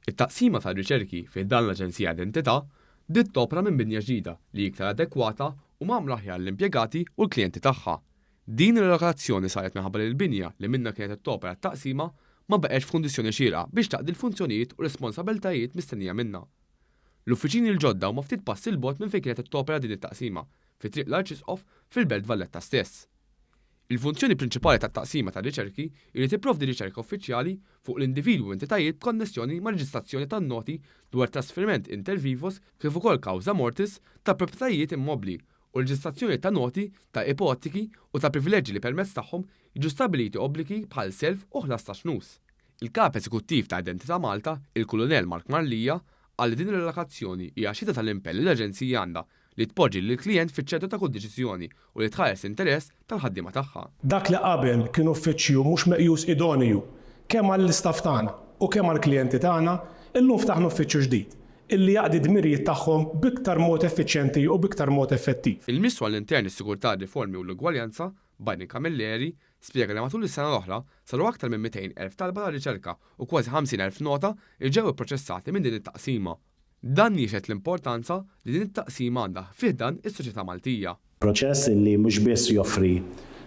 It-Taqsima tar-Riċerki fi ħdan l-Aġenzija Identità bdiet topera minn binja ġdida li hi iktar adekwata u mgħammra aħjar għall-impjegati u l-klijenti tagħha. Din ir-rilokazzjoni saret minħabba li l-binja li minnha kienet qed topera t-taqsima ma baqgħetx f'kundizzjoni xierqa biex taqdi l-funzjonijiet u r-responsabbiltajiet mistennija minnha. L-uffiċini l-ġodda huma ftit passi 'l bogħod minn fejn kienet qed topera din it-taqsima, fi Triq l-Arċisqof fil-Belt Valletta stess. Il-funzjoni prinċipali tat-Taqsima tar-Riċerki hi li tipprovdi riċerka uffiċjali fuq l-individwi u entitajiet b'konnessjoni mar-reġistrazzjoni tan-noti dwar trasferiment inter vivos kif ukoll causa mortis ta' proprjetajiet immobbli u reġistrazzjoni ta' noti ta' ipoteki u ta' privileġġi li permezz tagħhom jiġu stabbiliti obbligi bħal self u ħlas ta' xnus. Il-Kap Eżekuttiv ta' Identità Malta, il-Kulunell Mark Marlia, qal li din ir-rilokazzjoni hija xhieda tal-impenn li l-Aġenzija għandha li tpoġġi lill-klijent fiċ-ċentru ta' kull deċiżjoni u li tħares l-interess tal-ħaddiema tagħha. Dak li qabel kien uffiċċju mhux meqjus idoniju kemm għall-istaff tagħna u kemm għall-klijenti tagħna, illum ftaħna uffiċċju ġdid illi jaqdi d-dmirijiet tagħhom b'iktar mod effiċjenti u b'iktar mod effettiv. Il-Ministru għall-Intern, is-Sigurtà, ir-Riformi u l-Ugwaljanza, Byron Camilleri, spjega li matul is-sena l-oħra saru aktar minn 200,000 talba ta' riċerka u kważi 50,000 nota li ġew ipproċessati minn din it-taqsima. Dan jixhed l-importanza li din it-taqsima għandha fi ħdan is-soċjetà Maltija. Proċess li mhux biss joffri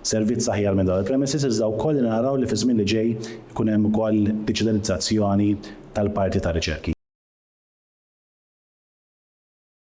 servizz aħjar minn dawn il-premises iżda wkoll li naraw li fiż-żmien li ġej ikun hemm ukoll diġitalizzazzjoni tal-parti tar-riċerki.